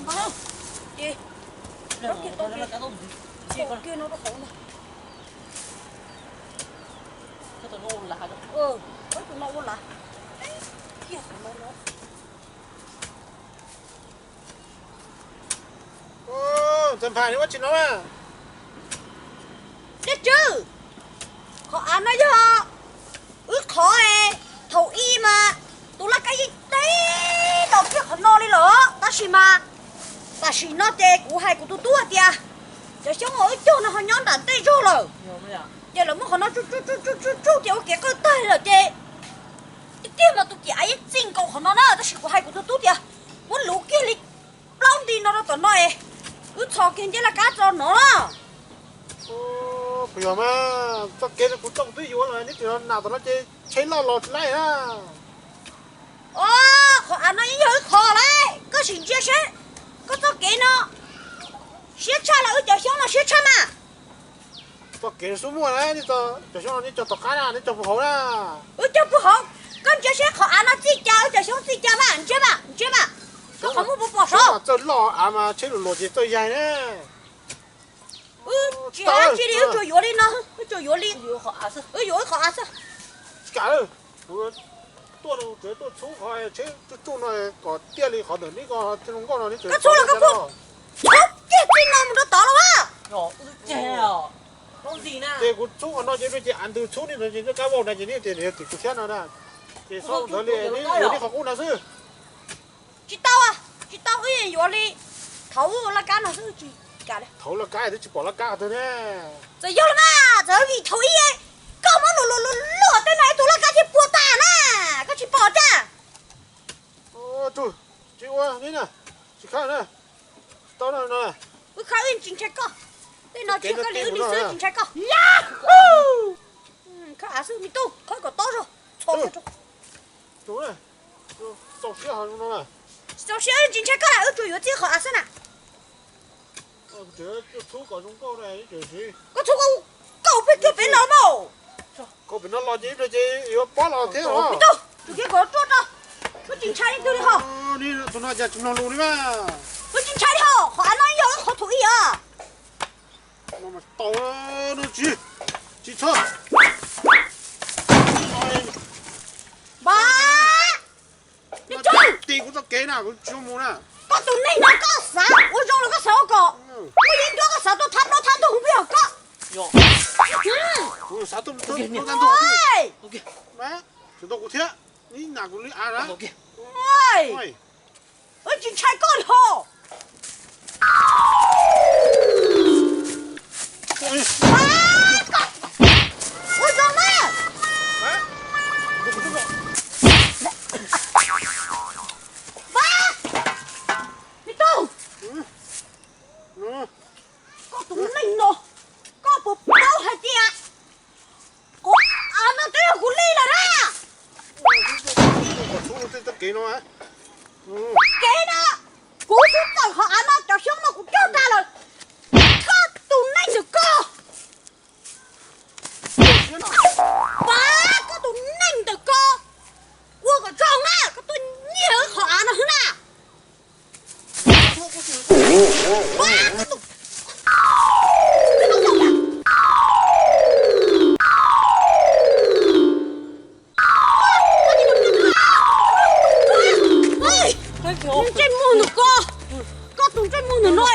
Ces, kiag no rau hauv no. Tus no ua lav. Kiag qhov no no. Ntxawm Nphais, neb ua tsi no na? Dej Tswb, qhov av no yog wb qhov es thaum ub mas tus laj kab yeej teb tau kiag qhov no li lawm, tab sis mas tam sim no ces kuv hais kuv tus tub hais tias cov xyoob uas wb cog no ho nyob nram ntej zog lawm, ces lawv muab qhov no tsuj tsuj tsuj tsuj tsuj ces ua kev qawj tag lawm ces tiag tiag mas tus ciam av yeej txij nkaus qhov no na, tab sis kuv hais kuv tus tub tias muab luv kiag li plaub nti no rau tom no es wb txhos kiag nceb laj kab tso no na. Puas yog mas txoj kev no kuv txoj kuv twb yuav los neb tseem nam tom no ces tsheb loj los tsis laib na. Os, qhov av no yeej yog wb qhov lawm, koj sim ntsia seb koj txoj kev no siab tshaj los wb cov xyoob no siab tshaj mas. Txoj kev xub muaj na, cov xyoob no neb cog tom qab na, neb cog puag hauv na. Wb cog puag hauv, koj ntsia seb qhov av no txij cas wb cov xyoob txij cas mas, ntsia mas, ntsia mas. Koj qhov muag puas pom saud? Txawj loj av mas tsheb luas luas ces txawj yaig na. Wb tsis hais dab tsi li, wb tsuas yuav li no, wb tsuas yuav li, wb yuav wb qhov av xwb. Tsis kam, kuv tuaj no kuv tsuas tuaj txhub qhov tsheb tsuj tsuj no kom tiaj li qhov ntawm neb ko thiaj zoo nkauj no neb tseem txhub los koj txhub kiag txij no mus rau tod los as. Ces kuv txhub qhov no ces ces av ntws txhub nej no ces nej kab vau na ces nej tias yog tim kuv thiab no na. Ces xav ntawd li neb yuav neb qhov qub no xwb. Tsis tau, tsis tau, wb yuav li thaum laj kab no xwb tsis kam li. Thaum laj kab twb tsis pom laj kab qhov twg ne. Txawm yog los mas txawm vim thaum ub koj muab luag luag luag luag tej no ib tug laj kab thiaj puas tas na, koj tsis pom tiag. Tsis ua li na, tsis khawb na, tsis tau no. Wb khawb wb tsis ntshai koj, tej no tsis yog koj li, wb li xwb tsis ntshai koj. Khawb av xwb me tub, khawb kom tob zog, txhos kiag rau. Txaus siab, tsis ntshai koj na, wb tsuas yuav txij qhov av xwb na. Koj txhub koj, koj peb kiag peb los mas. Koj pem no los ces ib pliag ces yuav pob los thiab os. Me tub, tsum kiag kom ruaj rau, wb tsis ntshai leej twg li ho. Tus no cas tsis mloog lus li mas. Wb tsis ntshai li ho, qhov av no yog wb qhov thaum ub os. No mas tau, no tsis, tsis txhob. Npam, me tub, tim kuv txoj kev na kuv tsis mus na. Koj tus neeg no koj xav ua zoo los koj xav ua kom muaj yeeb ncuab koj xav tuaj thab plaub thab ntug peb yog koj. Kuv xav tuaj thab ntug, tsis tau kuv thiab, neb nam kuv li av na. Wb tsis ntshai koj li ho. Ua zoo na. Npam, me tub, koj tus neeg no, koj puas paub hais tias qhov av no twb yog kuv li lawm na. Kev no, kuv twb tawm qhov av no, cov xyoob no kuv cog tag lawm. Koj tus neeg ntawm koj, pab koj tus neeg ntawm koj ua kom zoo na, koj tuaj nyiag wb qhov av no xwb na. Ntsej muag ntawm koj, koj tus ntsej muag ntawm no,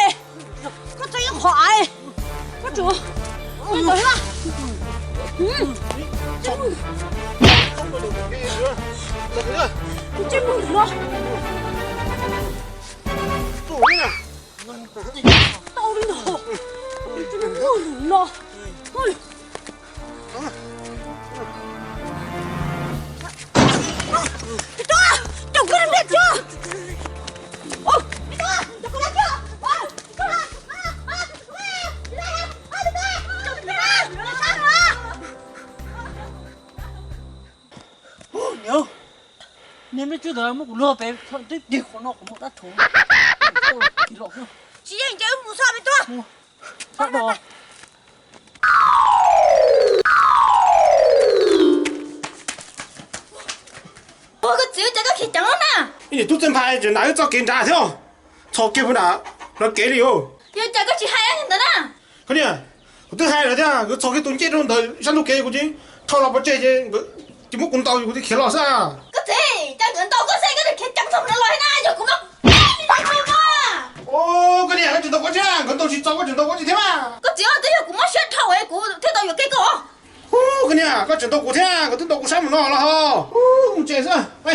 koj txawm ib qho av, koj tsuas ntawd xwb. Tus ntsej muag ntawm no, tau li no, tus ntsej muag ntawm no. Niam, nej me tub ntawd muab kuv luag pem twb tig qhov no qhov muag dab tshauv. Tsis yeej ces wb mus txog me tub. Ua koj txiv, cas koj khiav ceev na. Ib niam tub Txawj Nphais tseem nram wb txoj kev nrad thiab. Txhos kiag pw nram lawv kev li os. Yog cas koj tsis hais ntawd na? Koj niam, kuv twb hais lawm thiab, nkawd txhos kiag tus ncej rau ntawm sab ntug kev, kuv cia li dhau los pov tseg ces nkawd tsis muab kuv ntaus, kuv thiaj khiav los xwb. Koj txiv, cas nkawd ntaus koj xwb, koj tsis khiav ceev txog ntawd los na, yog kuv muab ntaus koj. Koj niam, koj tsis ntaus kuv thiab, nkawd ntaus tsis txaus, koj tsis ntaus kuv tsis thiab mas. Koj txiv, twb yog kuv mob siab dhau, kuv thiaj tau yuam kev koj. Koj niam, koj tsis ntaus kuv thiab, nkawd twb ntaus kuv sab mus no los ho. Mus tsev xwb.